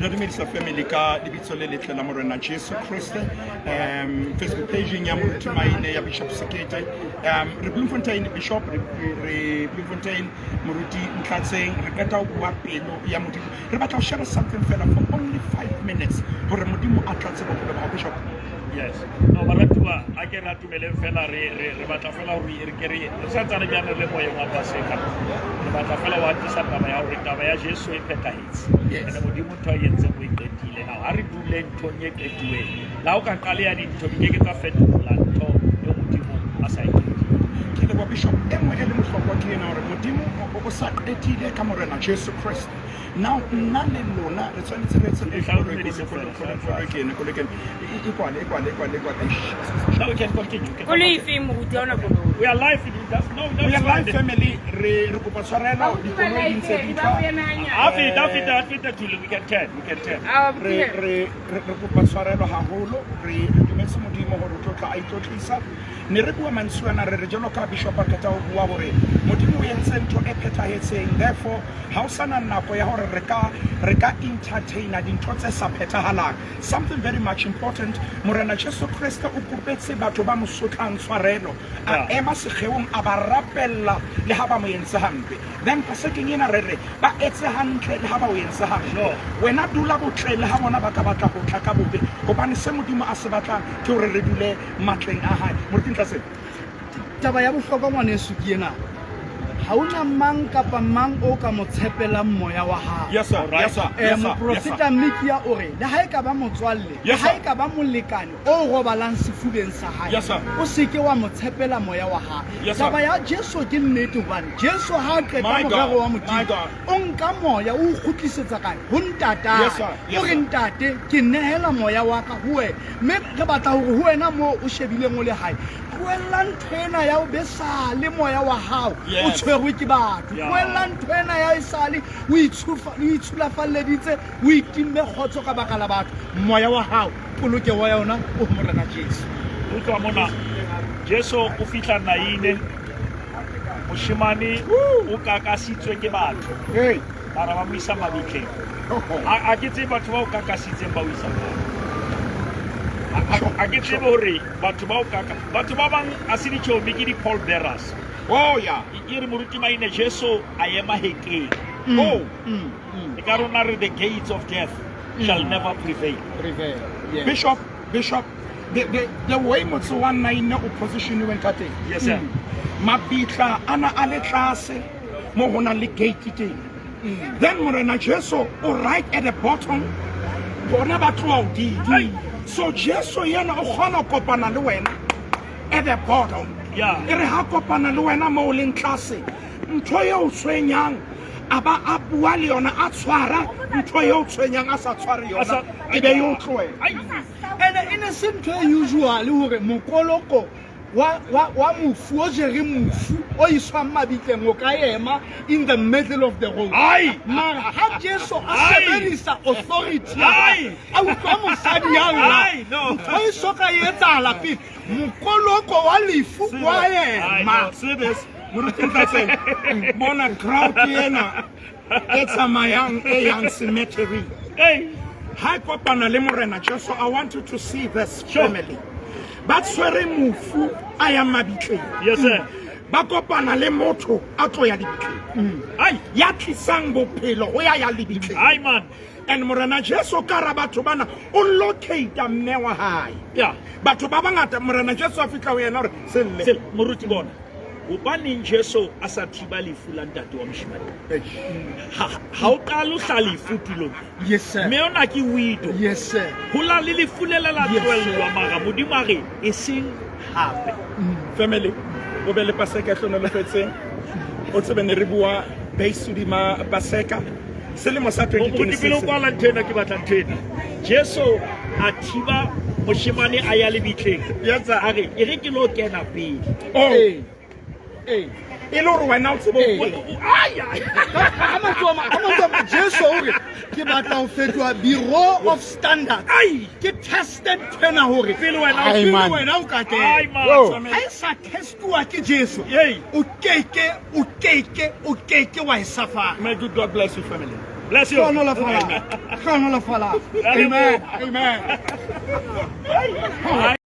Re dumedisa family ka lebitso le letle la Morena Jesu Kriste. Facebook page ya Moruti Maine ya Bishop Sekete. Re Bloemfontein Bishop, re Bloemfontein Moruti Ntlatseng. Re qeta ho bua pelo ya Modimo. Re batla ho share something fela for only 5 minutes hore Modimo a tlatse bophelo ba hao, Bishop. Yes. No, baratuwa, a ke re atumeleng fela, re batla fela hore re ke re sa ntsane bjana le moyeng wa Paseka. Re batla fela ho atisa taba ya hore taba ya Jesu e phethahetse. Yes. Ene Modimo ntho a e entseng o e qetile. Now, ha re dule nthong e qetuweng. Le ha o ka qale ya dintho di ke ke tsa fetola ntho eo Modimo a sa e qetile. Ke leboha, Bishop. E nngwe e le bohlokwa ke ena hore Modimo o sa qetile ka Morena Jesu Kriste. Now nna le lona re tshwanetse re etse E tla o dumedise fela. Koloi ke ena, koloi ke ena. E kwale, e kwale, e kwale, e kwale. Eish. Now we can continue. We can Koloi continue. efe, moruti? Ha ona koloi. We are live. It does, no, We that's are live, fine. family. Re kopa tshwarelo, dikoloi di ntse di tla. Afita, afita, afita, Thuli, we can turn, we can turn. Re re re re kopa tshwarelo haholo. Re dumetse Modimo hore o tlo tla a itlotlisa. Ne re bua mantswe ana, re re jwalo ka Bishop a qeta ho bua hore Modimo o entse ntho e phethahetseng, therefore ha o sana nako ya hore re ka entertaina dintho tse sa phethahalang. Something very much important, Morena Jesu Kriste o kopetse batho ba mo sotlang tshwarelo, a ema sekgeong a ba rapella le ha ba mo entse hampe. Then pasekeng ena re re ba etse hantle le ha ba o entse hampe. Wena dula botle le ha bona ba ka batla ho tla ka bobe, hobane se Modimo a se batlang ke hore re dule matleng a hae. Moruti Ntlatseng. Taba ya bohlokwa, ngwaneso, ke ena: ha ona mang kapa mang o ka mo tshepelang moya wa hao. Yes sir. Yes sir. Yes sir. Moprofeta Mikia o re le ha e ka ba motswalle, le Yes, ha sir. e ka ba molekane o robalang sefubeng sa hae, Yes, sir. o seke wa mo tshepela moya wa hae. Yes, sir. Taba ya Jesu ke nnete, hobane Jesu ha a qeta My God. morero wa My Modimo, God. o nka moya, o o kgutlisetsa kae? Ho ntatae. Yes, sir. Yes, O re, sir. "Ntate, ke nehela moya wa ka ho wena." Mme re batla hore ho wena moo o shebileng o le hae, tlohella ntho ena ya o besale moya wa hao o tshwerwe ke batho. Tlohella ntho ena ya esale o itshulafalleditse, o itimme kgotso ka baka la batho. Moya wa hao, polokeho ya yona o ho Morena Jesu. Utlwa mona, Jesu o fihla Naine, moshemane o kakasitswe ke batho. Hey. Bara ba mo isa mabitleng. A ke tsebe batho ba o kakasitseng ba o isa kae. A ke tsebe hore batho ba o kaka, batho ba bang a se ditjhomi, ke di-pall bearers. Oh yeah. E re, Moruti Maine, Jesu a ema hekeng. Oh. E ka rona re the gates of death shall never prevail. Prevail. Yes. Bishop, the way motse wa Naine o positioniweng ka teng. Yes, sir. Mabitla ana a le tlase mo ho nang le gate teng. Then Morena Jesu o right at the bottom, bona ba tloha hodimo. So Jesu yena o kgona ho kopana le wena at the bottom. E re ha kopana le wena mo o leng tlase, ntho eo tshwenyang a ba a bua le yona, a tshwara ntho eo tshwenyang, a sa tshware yona, e be yo tlohela. Ene e ne se ntho e usual hore mokoloko wa mofu o jere mofu o iswang mabitleng o ka ema in the middle of the road. Ai. Mara ha Jesu a Ai. sebedisa authority ya Ai. hae, a utlwa mosadi ya lla, Ai, no. ntho e so ka e etsahala pele, mokoloko wa lefu wa Ai, ema. no. See this, Moruti Ntlatseng, mona crowd ena e tsamayang e yang cemetery Hey. ha e kopana le Morena Jesu, I want you to see this family ba tshwere mofu a yang mabitleng. Yes, sir. Ba kopana le motho a tlo ya lebitleng. Ai. Ya tlisang bophelo ho ya ya lebitleng. Ai, man. And Morena Jesu ka ra batho bana o locata mme wa hae. Batho ba bangata, Morena Jesu a fihla ho yena hore selle. Moruti, bona, hobaneng Jesu a sa thiba lefu la ntate wa moshemane? Ha o qale o hla lefu tulong. Yes, sir. Mme ona ke widow. Yes, sir. Ho la le lefu le le la Yes, sir. tlohellwa, mara Modimo a re e seng hape. Family, o be le Paseka e hlonolofetseng. O tsebe ne re bua base hodima Paseka selemo sa Moruti, pele o 2026. kwala ntho ena, ke batla ntho ena. Jesu a thiba moshemane a ya lebitleng. Yes, sir. A re e re ke lo kena pele. Oh. Ee. Ee. E le hore wena o tsebe Ee. Ai, ai. Ka mantswe a mang, Jesu o re ke batla ho fetoha bureau of standards. Ai. Ke tested ntho ena hore Pele wena Ai, pele man. wena o ka Ai, kena. man. Yo. Ha e sa testuwa ke Jesu, Ei. o keke wa e safara. May good God bless you, family. Bless you. Hlohonolofala. Hlohonolofala. Amen. Amen. Amen.